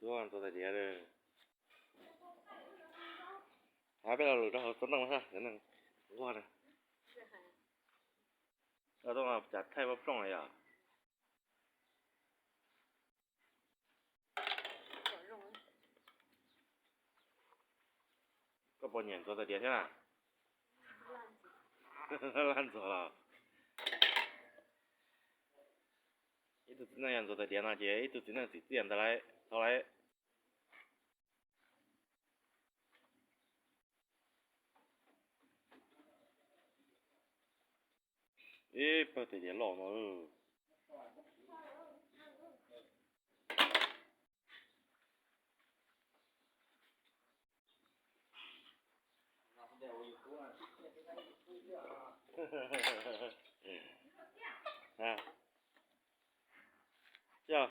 Tuaj ntxuav tais diav. Hab peb lo lus rau hauv tsob ntoo sab cov neeg nquag na. Koj tuaj cas thaij plooj plooj no yom? Koj puas nyiam ntxuav tais diav thiab na? Laj ntxuav los. Ib tug txiv neej yog ntxuav tais diav no ces ib tug txiv neej txim txiaj ntag lauj, thaub lauj. Ib pawg tais diav loj no.